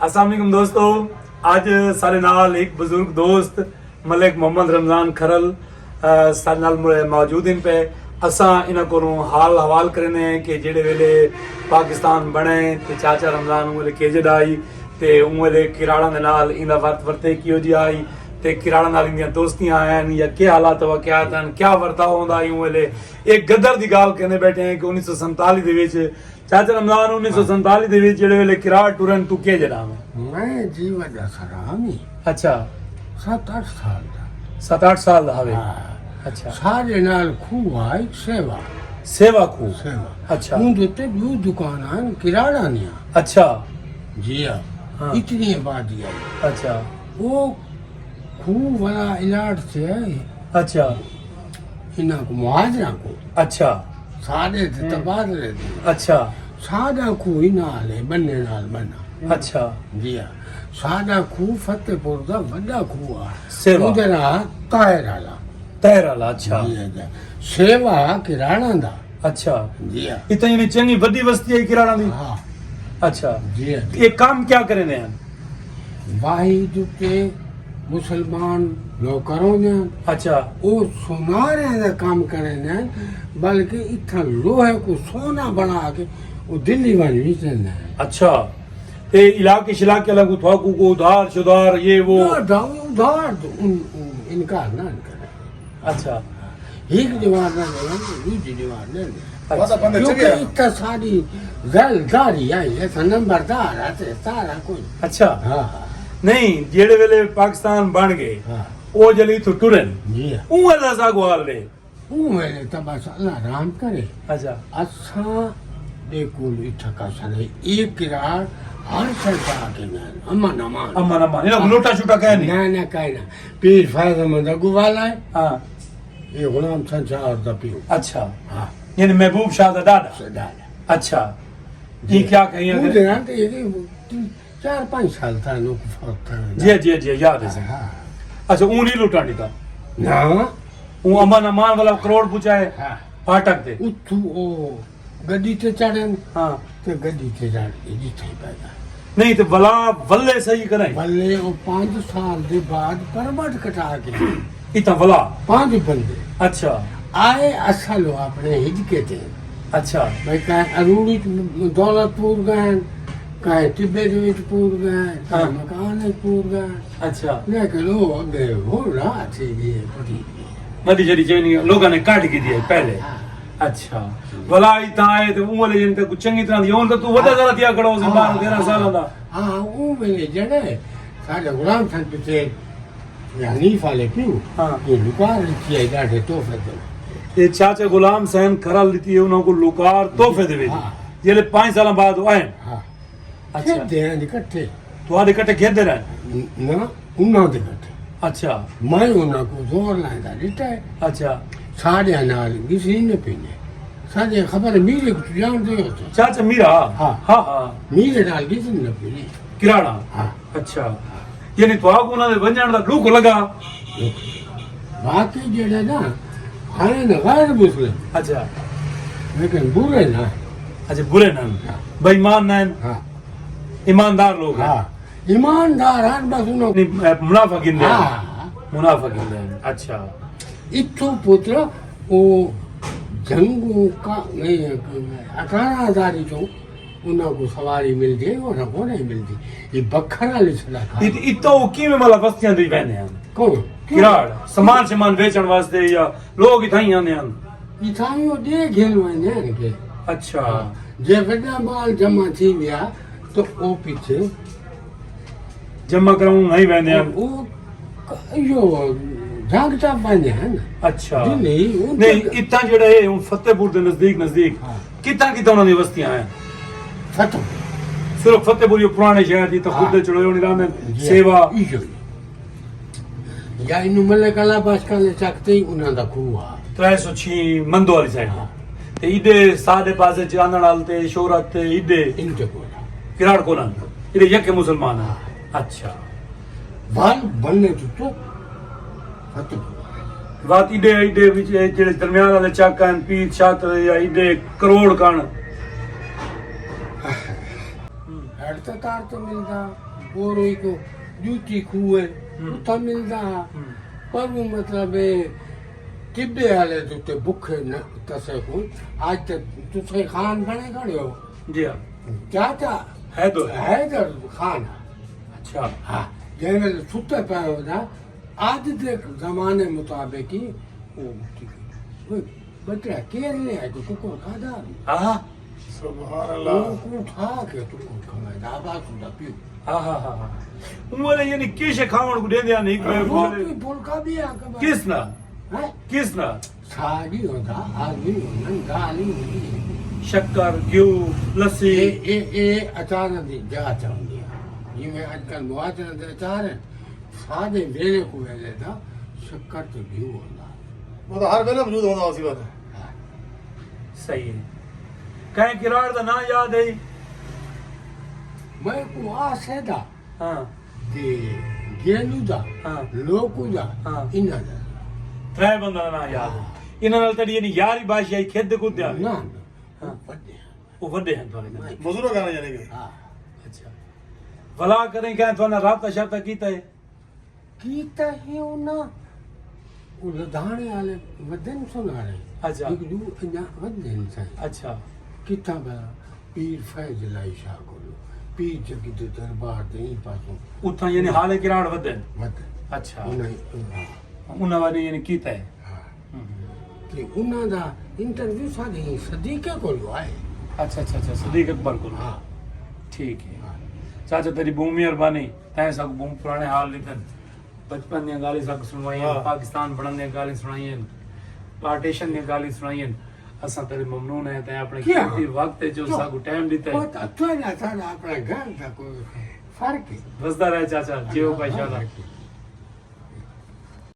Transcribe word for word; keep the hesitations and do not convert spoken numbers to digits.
السلام علیکم دوستو، اڄ ساݙے نال ہک بزرگ دوست ملک محمد رمضان کھرل، آ، ساݙے نال مڑ-، موجود ہن پئے۔ اساں انہاں کولوں حال حوال کریندے ہیں کہ جیڑھے ویلے پاکستان بݨے تے چاچا رمضان اوں ویلے کے جے دا ہئی تے اوں ویلے کراڑاں دے نال ایندا ورت ورتے کیہو جیہا ہئی تے کراڑاں نال ایندیاں دوستیاں ہن یا کیا حالات واقعات ہن، کیا ورتاؤ ہوندا ہئی اوں ویلے۔ ایک گدر دی ڳالھ کریندے ٻیٹھے ہیں کہ انیس سو سنتالیس دے وچ چاچا رمضان، انیس سو سنتالیس دے وچ جیڑھے ویلے کراڑ ٹرن، توں کے جے ݙاہویں؟ میں جی وݙا ساں ہمی۔ اچھا۔ ست اٹھ سال دا۔ ست اٹھ سال دا ہاوے۔ ہاں۔ اچھا۔ ساݙے نال کھوہ آ ہک سیوا۔ سیوا کھوہ۔ سیوا۔ اچھا۔ اوں دے تے ٻیوں دکاناں ہن کراڑاں دیاں۔ اچھا۔ جی ہاں۔ ہاں۔ اتنی آبادی آئی۔ اچھا۔ او کھوہ والا الاٹ تھیا ہے۔ اچھا۔ انہاں کوں مہاجراں کوں۔ اچھا۔ ساݙے تے ہوں۔ تبادلے دی۔ اچھا۔ ساݙا کھوہ انہاں آلے بننے نال بݨا۔ اچھا۔ جی ہاں۔ ساݙا کھوہ فتح پور دا وݙا کھوہ آ۔ سیوا۔ اوندے نال طاہر آلا۔ طاہر آلا، اچھا۔ جی ہاں، جی۔ سیوا کراڑاں دا۔ اچھا۔ جی ہاں۔ اتنا یعنی چنگی وݙی وستی ہے کراڑاں دی؟ ہاں۔ اچھا۔ جی ہاں۔ یہ کام کیا کریندے ہیں؟ واہی جو تے مسلمان نوکر ہوندے ہن۔ اچھا۔ او سونارے دا کام کریندے ہن، بلکہ اتھاں لوہے کوں سونا بݨا کے او دلی ونڄ ویچیندے ہن۔ اچھا۔ تے علاقے شلاقے والا کوں تھاکوں کو ادھار شدھار یہ وہ؟ نہ، دا-، ادھار تو ان-، ان-، انکار نہ کرے۔ اچھا۔ ہک دیوار نہ ݙیون، ݙوجھی دیوار نہ ݙیون۔ اچھا۔ کیونکہ اتھاں ساݙی زرداری آئی ہے، اتھاں نمبردار ہے تے سارا کجھ۔ اچھا۔ ہاں، ہاں۔ نہیں، جیڑھے ویلے پاکستان بݨ ڳئے، ہاں۔ او جلے اتھوں ٹرن۔ جی ہاں۔ اوں ویلے ساکوں حال ݙے۔ اوں ویلے تاں بس اللہ رحم کرے۔ اچھا۔ اساں دے کول اتھاں کا سݨے، اے کراڑ ہر شے دا کے نال، امن امان۔ امن امان۔ انہاں کوں لوٹا شوٹا کائے نہیں؟ نہ، نہ، کائے نہ۔ پیر فیض احمد اڳوں والا ہے۔ ہاں۔ یہ غلام حسن شاہ دا پیو۔ اچھا۔ ہاں۔ یعنی محبوب شاہ دا ݙاݙا؟ ݙاݙا۔ اچھا۔ جی۔ یہ کیا کہیں اگر؟ اوں دے نال تے یہ چار پنج سال تھا نو کو فوت تھا۔ جی، جی، جی، یاد ہے سر۔ ہاں۔ اچھا، اوں نہیں لٹا ݙتا؟ نہ۔ اوں امن امان والا کروڑ پچا ہے؟ ہاں۔ پھاٹک تے؟ اتھوں او گݙی تے چڑھن۔ ہاں۔ تے گݙی تے چڑھ کے جتھے ہی پئے ڳئے۔ نہیں تے ولا ولے صحیح کریں۔ ولے او پنج سال دے بعد پرمٹ کٹا کے اتھاں ولا؟ پنج بندے۔ اچھا۔ آئے اصل او اپݨے ہجکے تے۔ اچھا۔ بھئی کہیں اروڑ وچ دولت پور ڳئے، کہیں ٹبے دے وچ پور ڳئے، کہیں ہاں۔ مکان وچ پور ڳئے۔ اچھا۔ لیکن او اڳے ہݨ راہ تھی ڳئی ہے، پٹی ڳئی ہے۔ ودی جڑی چینی لوگاں نے کڈھ گھدی ہے پہلے۔ ہاں۔ اچھا۔ ولا اتھاں آئے تے اوں ویلے جن تے کچھ چنگی طرح دی، اوں تے توں وݙا ہاں۔ ذرا تھیا کھڑا ہوسی، ہاں، بارہ تیرہ سالاں دا۔ ہاں، اوں ویلے جڑے ساݙے غلام حسن پچھے حنیف والے پیو، ہاں۔ یہ لکار ݙتی ہے ݙاڈھے تحفے تے۔ یہ چاچا غلام حسین کھرل ݙتی ہے، انہاں کوں لکار تحفے دے وچ۔ ہاں۔ جیلے پنج سالاں بعد او آئن۔ ہاں۔ اچھا۔ کھیݙدے ہیں اکٹھے۔ تہاݙے کٹھے کھیݙدے رہن؟ نہ، انہاں دے کٹھے۔ اچھا۔ میں انہاں کوں زور لائیندا ݙٹھا ہے۔ اچھا۔ ساݙے نال ڳسری نہ پیندے۔ ساݙے خبر میرے کوں ڄاݨدے ہو تو۔ چاچا میرا؟ ہاں۔ ہاں، ہاں۔ میرے نال ڳسری نہ پیندے۔ کراڑا؟ ہاں۔ اچھا۔ یعنی تہاکوں انہاں دے ونڄݨ دا ݙکھ لڳا؟ باقی جڑے نا، ہیں غیر مسلم۔ اچھا۔ لیکن برے نہ۔ اچھا، برے نہ۔ ہاں۔ بے ایمان نہ۔ ہاں۔ ایماندار لوگ ہیں۔ ہاں۔ ایماندار ہیں، بس انہاں نہیں، اے، منافع گھندے ہیں۔ ہاں۔ منافع گھندے ہیں۔ اچھا۔ اتھوں پتر او جنگوں کا، نہیں، اٹھارہ ہزار چوں انہاں کوں سواری ملدی ہے، انہاں کوں نہیں ملدی۔ یہ بکھر والی سڑک ہے۔ ات-، اتوں او کیویں مطلب وستیاں دی ویندے ہن؟ کون؟ کراڑ، سامان شمان ویچݨ واسطے یا لوگ اتھائیں آندے ہن؟ اتھائیں او ݙے گھن ویندے ہن کہ۔ اچھا۔ ہاں۔ جے وݙا مال جمع تھی ویا تو او پچھے جمع کراؤں نہیں ویندے ہن۔ او، او، ایہو جھگ چا ویندے ہن۔ اچھا۔ جی نہیں، اوں نہیں، تک اتھاں جڑا ہے، ہن فتح پور دے نزدیک، نزدیک۔ ہاں۔ کتھاں کتھاں انہاں دی وستیاں ہیں؟ فتح پور۔ صرف فتح پور، یہ پرانے شہر دی تاں خود ہاں۔ دے چڑھوئے ہوݨی راندے ہن۔ جی۔ سیوا۔ ایہو۔ یا اینوں ملک اللہ بخش کالے چک تے ہی انہاں دا کھوہ ہا۔ ترے سو چھی مندو والی سائیڈ۔ ہاں۔ تے ایݙے ساݙے پاسے چاندݨ آل تے شہرت تے ایݙے ان تے کول۔ کراڑ کولن۔ ایݙے یکے مسلمان ہن۔ ہاں۔ اچھا۔ ول بننے تو تو ختم ہو گئے۔ وات ایݙے، ایݙے وچ اے جڑے درمیان والے چک ہن، پیت شاتر یا ایݙے کروڑ کن۔ ہیڈ تے تار تو ملدا۔ اور ہی کو جوتی کھوئے، ہوں۔ اتھا ملدا ہا۔ ہوں۔ پر وہ مطلب ہے، ٹبے والے تو تے بکھے نہ تسے کو، آج تے تسے خان بنے کھڑے ہو۔ جی ہاں۔ چاچا حیدر۔ حیدر خان۔ اچھا۔ ہاں، جنہیں ستے پہ ہو نا، آج دے زمانے مطابق ہی، وہ، وہ بچڑا کیرلے ہے، کوئی ککڑ کھادا نہیں۔ ہاں۔ سبحان اللہ۔ وہ کو اٹھا کے تو کو کھانا، دابا کو دا پیو۔ ہاں، ہاں، ہاں، ہاں۔ اوں ویلے یعنی کیش کھاوݨ کو ݙیندے نہیں، کوئی روٹی پھلکا بھی آ کے کس نہ؟ ہیں؟ کس نہ؟ ساڳ ہی ہوندا، آلو ہی ہوندن، دال ہی ہوندی ہے۔ شکر، گھیو، لسی۔ اے، اے، اے اچاراں دی جاچ ہوندی ہے۔ جیویں اڄ کل مہاجراں دے اچار ہیں، ساݙے ویلے کو ویلے دا شکر تے گھیو ہوندا۔ وہ تو ہر ویلے موجود ہوندا اسی وقت۔ ہاں۔ صحیح ہے۔ کہیں کراڑ دا نام یاد ہے؟ میں کو آ سیدا۔ ہاں۔ تے گیلو دا، ہاں۔ لوکو دا، ہاں۔ انہاں دا۔ ترے بندہ دا نام یاد ہے۔ ہاں۔ انہاں نال تیݙی یعنی یاری باشی آئی کھیݙ کود دیا؟ نہ، نہ۔ ہاں۔ وݙے ہن۔ وہ وݙے ہن تہاݙے نال۔ بزرگ ہن یعنی کہ۔ ہاں۔ اچھا۔ بھلا کریں کہیں تہاݙے نال رابطہ شابطہ کیتا ہے؟ کیتا ہے انہاں، او لدھاݨے والے ودن سنارے۔ اچھا۔ ہک ݙو انہاں ودن سن۔ اچھا۔ کتھاں بھلا؟ پیر فیض الہی شاہ کولو، پیر جگی دے دربار دے ایں پاسوں۔ اتھاں یعنی حال کراڑ ودن؟ ودن۔ اچھا۔ انہاں، ہاں۔ انہاں والے یعنی کیتا ہے؟ ہاں۔ ہوں۔ تے انہاں دا انٹرویو ساݙے صدیقے کولو آئے۔ اچھا، اچھا، اچھا، صدیق اکبر کولو۔ ہاں۔ ٹھیک ہے۔ ہاں۔ چاچا تیݙی بہوں مہربانی، تیں ساکوں بہوں پراݨے حال ݙتن۔ بچپن دیاں ڳالھیں ساکوں سݨوائیاں، ہاں۔ پاکستان بݨݨ دیاں ڳالھیں سݨائیاں، پارٹیشن دیاں ڳالھیں سݨائیاں۔ اساں تیݙے ممنون ہیں، تیں اپݨے کیا؟ قیمتی وقت اچ جو ساکوں ٹائم ݙتا ہے۔ او تاں تہاݙا ساݙا اپݨے گھر دا کوئی فرق ہے۔ وسدا رہ چاچا، جیوو پائے شالا۔